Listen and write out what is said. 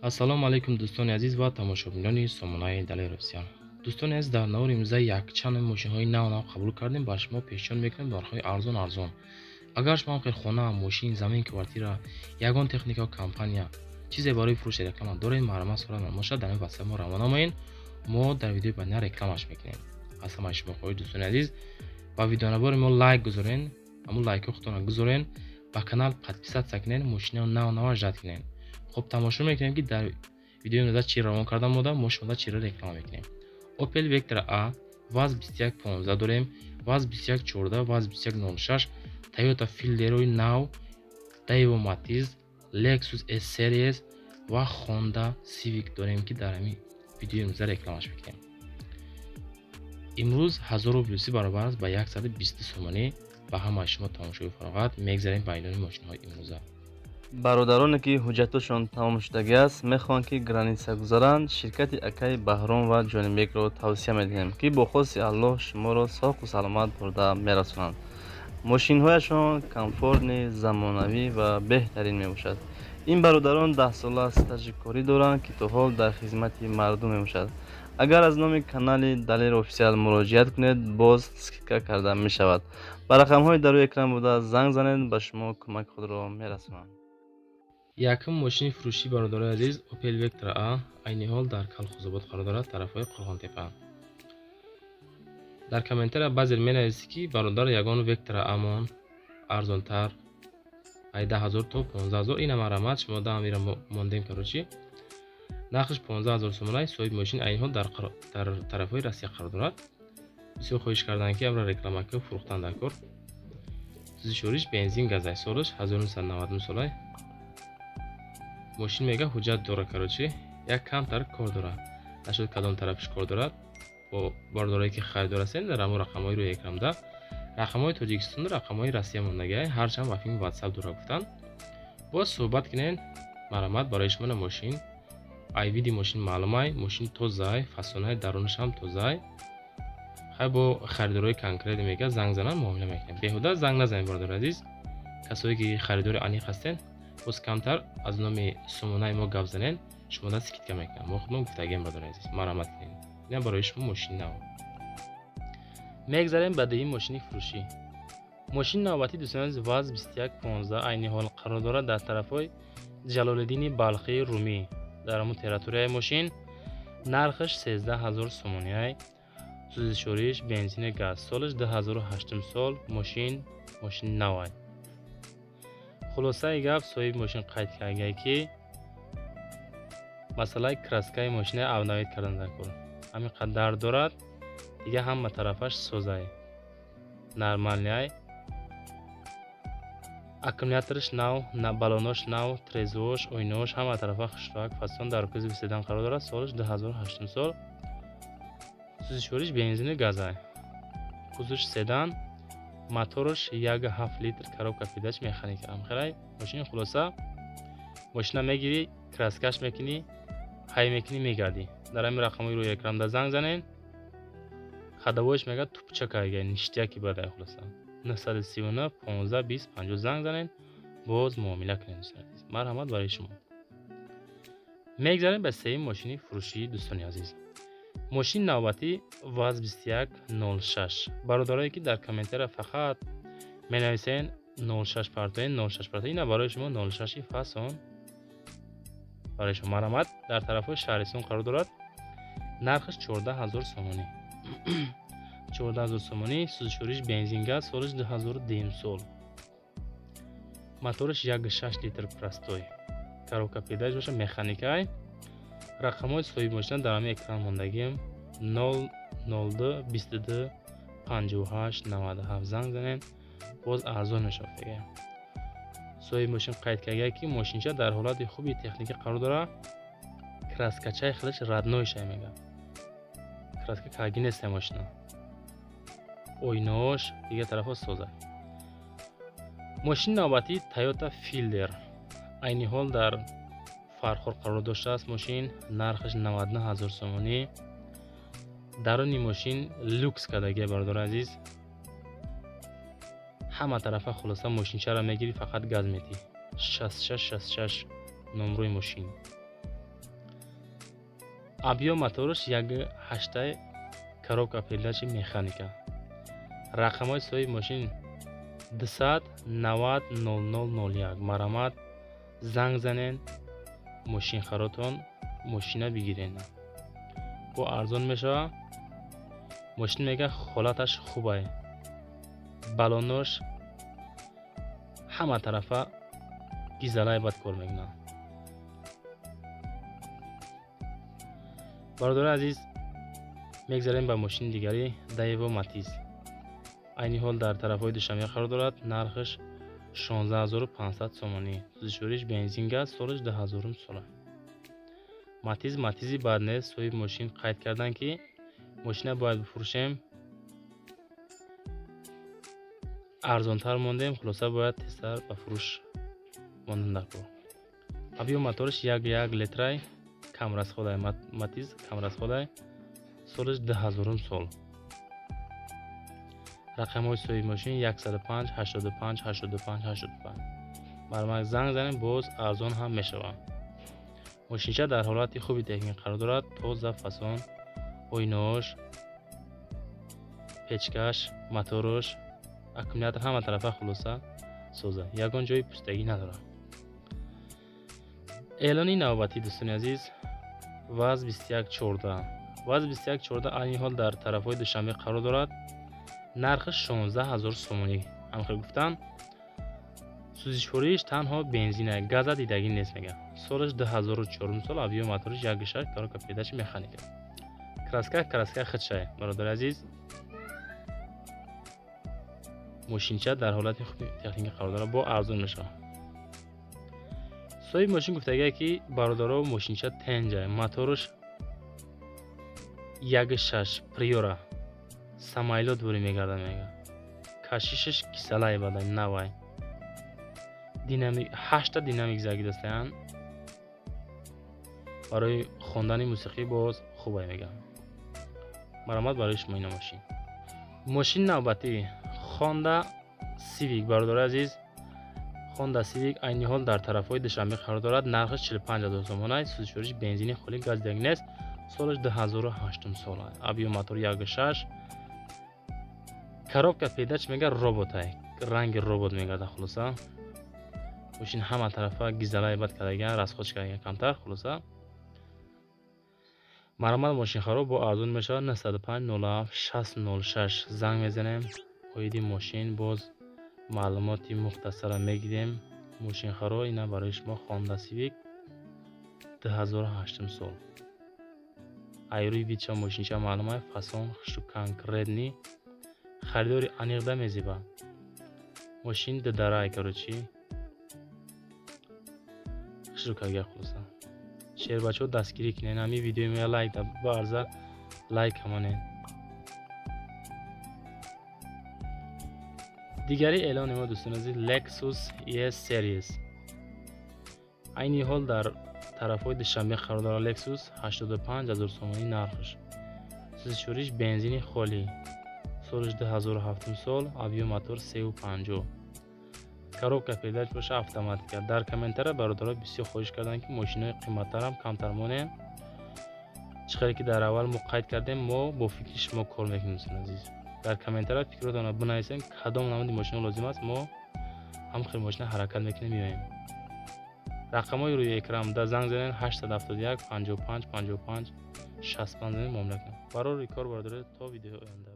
Ассалому алайкум, дӯстони азиз ва тамошобинони сомонаи Далер Офисиал. Дӯстони азиз, дар навори имрӯза якчанд мошинҳои нав нав қабул кардем, ба шумо пешниҳод мекунем нархҳои арзон арзон. Агар шумо ҳам хона, мошин, замин, квартира, ягон техника, компания, чизе барои фурӯши реклама доред, марҳамат, сурат бошад, дар ватсап мо равона намоед, мо дар видеои баъдина рекламаш мекунем. Аз ҳамаи шумо хоҳиш, дӯстони азиз, ба видеонавори мо лайк гузорен, ҳамун лайкҳо худтонро гузорен, ба канал подписаться кунед, мошинаи нав нава ждать кунед. Хуб, тамошо мекунем, ки дар видеои имрӯза чӣ равон карда мода, мо шумода чиро реклама мекунем. Opel Vectra A, ВАЗ 2115 дорем, ВАЗ 2114, ВАЗ 2106, Toyota Fielder-ои нав, Daewoo Matiz, Lexus S Series ва Honda Civic дорем, ки дар ҳамин видеои имрӯза рекламаш мекунем. Имрӯз 1000 рубли русӣ баробар аст ба 120 сомонӣ. Ба ҳамаи шумо тамошои фароғат. Мегзарем ба эълони мошинҳои имрӯза. Бародароне, ки ҳуҷҷатошон тамом шудагӣ аст, мехоҳанд, ки граница гузаранд, ширкати акаи Баҳром ва Ҷонибекро тавсия медиҳем, ки бо хости Аллоҳ шуморо соқу саломат бурда мерасонанд. Мошинҳояшон комфортный, замонавӣ ва беҳтарин мебошад. Ин бародарон 10-сола стажи корӣ доранд, ки то ҳол дар хизмати мардум мебошад. Агар аз номи канали Далер Офисиал муроҷиат кунед, боз скидка карда мешавад. Ба рақамҳои дар рӯи экран буда занг занед, ба шумо кӯмаки худро мерасонанд. Якум мошини фурӯшӣ, бародарои азиз, Opel Vectra A, айни ҳол дар Калхозобод қарор дорад, тарафҳои Қурғонтепа. Дар комментария баъзе менависед, ки бародар, ягон Vectra Амон арзонтар, ай 10 000 то 15 000. Ина, марҳамат, шумо даам ира мондем. Короче, нархаш 15 000 сомонай. Соҳиби мошин айни ҳол дар тарафҳои Россия қарор дорад. Бисёр хоҳиш карданд, ки амра реклама ки фурӯхтан дар кор. Сӯзишвориш бензин, газай. Солаш 1999 солай. Мошин, мега, ҳуҷҷат дора, короче, як камтар кор дорад. Нашуд, кадом тарафиш кор дорад. Бо бародарое, ки харидор ҳастем, дар ҳамон рақамҳои рӯи экранда, рақамҳои Тоҷикистону рақамҳои Россия мондагиай, ҳарчанд ба филми Ватсап дора гуфтанд, боз суҳбат кунед. Марҳамат, барои шумо на мошин. Ай види мошин маълумай, мошин тозаай, фасонаи дарунашам тозаай. Хай, бо харидорои конкретно, мега, занг занан, муомила мекунем. Беҳуда занг назанед, бародари азиз. Касое, ки харидори аниқ ҳастен, боз камтар аз номи сомонаи мо гап занен, шумода скидка мекунам. Мо худмон гуфтагием, бародари азиз, марҳамат кунед. Ина барои шумо мошини нав. Мегзарем ба дуюм мошини фурӯшӣ. Мошини навбатӣ, дӯстони азиз, ВАЗ 2115, айни ҳол қарор дорад дар тарафҳои Ҷалолиддини Балхии Румӣ, дар ҳамун территорияи мошин. Нархаш 13 000 сомониай. Сӯзишвориш бензини, газ. Солаш 2008 сол. Мошин мошини навай. Хулосаи гап, соҳиби мошин қайд кардагиай, ки масъалаи краскаи мошина обновить кардан дар кор, ҳамин қадар дорад. Дига ҳама тарафаш созай, нормальный. Аккумулятораш нав, баллонош нав, трезош, оинаош ҳама тарафа хушрак, фасон. Дар кузови седан қарор дорад. Солаш 2008 сол. Сӯзишвориш бензини, газай. Кузовш седан, мотораш 1,7 литр, коробка передач механика. Амхелай мошини. Хулоса, мошина мегирӣ, краскаш мекунӣ, ҳай мекунӣ, мегардӣ. Дар ҳамин рақамҳои рӯи экранда занг занед. Ходовойш, мега, тупчакайга, ништяки бадай. Хулоса, 939 15 20 50 занг занед, боз муомила кунед, дӯстони азиз. Марҳамат, барои шумо. Мегзарем ба сеюм мошини фурӯшии, дӯстони азиз. Мошини навбатӣ ВАЗ 2106. Бародарое, ки дар комментария фақат менависен 06 партоен, 06 партоен, ина барои шумо 06 фасон барои шумо. Марҳамат, дар тарафҳои Шаҳристон қарор дорад. Нархаш 14 000 сомонӣ, 14 000 сомонӣ. Сӯзишвориш бензин, газ. Солаш 2002 сол. Мотораш 1,6 литр, простой, коробка передач боша, механикай. Рақамҳои соҳиби мошина дар ҳамин экран мондагием: 0 02 22 58 97. Занг занед, боз арзон мешавад. Дега, соҳиби мошин қайд кардагиай, ки мошинча дар ҳолати хуби техникӣ қарор дорад, краскачаи хелаш роднойшай, мега, краска карги нестай мошина, оинаош, дигар тарафҳо созад. Мошини навбатӣ Toyota Fielder, айни ҳол дар Фархор қарор доштааст мошин. Нархаш 99 000 сомонӣ. Даруни мошин люкс кардагия, бародари азиз, ҳама тарафа. Хулоса, мошинчаро мегирӣ, фақат газ метӣ. 66 66 номрои мошин. Объём мотораш 1.8, коробка передачи механика. Рақамҳои соҳиби мошин 200 90 00 01. Марамат занг занен, мошинхаротон мошина бигирен. Бо арзон мешава. Мошин мега ҳолаташ хубай. Балонош ҳама тарафа гизалай бад кор мекунад. Бародари азиз, мегзарем ба мошини дигари Daewoo Matiz. Айни ҳол дар тарафҳои Душанбе қарор дорад. Нархаш 16500 сомонӣ. Сӯзишвориш бензин газ, солаш 2000 сола. Матиз Матизи бад нест. Соҳиби мошин қайд карданд, ки мошина бояд бифурӯшем, арзонтар мондем, хулоса бояд тезтар ба фурӯш мондан дар кор. Объём мотораш 1.1 литрай, камрасходай, Матиз камрасходай, солаш 2000 сол. Рақамҳои соҳиби мошин 105 85 85 85. Бармак занг занем, боз арзон ҳам мешавад. Мошинча дар ҳолати хуби техникӣ қарор дорад, тоза, фасон, оинаош, печкаш, моторош, аккумулятор ҳама тарафа хулоса соза, ягон ҷои пустагӣ надорад. Эълони навбатӣ дӯстони азиз, ВАЗ 2114. ВАЗ 2114 айни ҳол дар тарафҳои Душанбе қарор дорад. Нархаш 16000 сомонӣ. Ҳамхел гуфтан, сӯзишвориш танҳо бензина, газа дидагӣ нест мега. Солаш 2004 сол, объём мотораш 1.6, коробка передачи механика. Краска худшай. Бародари азиз, мошинча дар ҳолати хуби техникӣ қарор дорад, бо арзон мешавад. Соҳиби мошин гуфтагия, ки бародаро, мошинча тенҷа, мотораш 1.6 Приора, самойлот бурӣ мегардад мега. Кашишаш кисалай бадай навай. Динамик 8 динамик загидастаянд. Барои хондани мусиқӣ боз хубай мега. Марамат барои шумо ина мошин. Мошин навбатӣ Honda Civic. Бародари азиз, Honda Civic айни ҳол дар тарафҳои Душанбе қарор дорад. Нархаш 45000 сомонай, сӯзишвориш бензини холӣ, газ дидагӣ нест. Солаш 2008 сол. Объём мотор 1.6, коробка передач мега роботай, ранги робот мегардад хулоса. Мошин ҳама тарафа гизалай бад кардаган, расходш кардаган камтар хулоса. Марамат мошинхаро бо арзон мешавад. 905 07 606 занг мезанем. Оиди мошин боз маълумоти мухтасара мегирем. Мошинхаро ина барои шумо Honda Civic 2008 сол. Айрӯи видча мошинча маълумай, фасон, хушу конкретный, харидори аниқда мезиба. Мошин ддарай, короче. Хушрӯ карга хулоса. Шербачаҳо дастгирӣ кунед, ҳамин видеои моя лайк баарза, лайк ҳамонед. Дигари эълони мо дӯстони азиз, Lexus ES Series. Айни ҳол дар тарафҳои Душанбе қарор дорад Lexus, 85000 сомонӣ нархаш. Сӯзишвориш бензини холӣ. Солаш 2007 сол, объём мотор 3.50. Коробка передач боша автоматика. Дар комментария бародаро бисёр хоҳиш карданд, ки мошинои қиматтарам камтар монем. Чӣ хеле ки дар аввал мо қайд кардем, мо бо фикри шумо кор мекунем дӯстони азиз. Дар комментария фикротонро бинависем, кадом намуди мошино лозим аст, мо ҳам хел мошина ҳаракат мекунем, меоем. Рақамҳои рӯи экран да занг занед 871 55 55 65 занед, муомила кунед. Барори кор бародаро, то видеои оянда.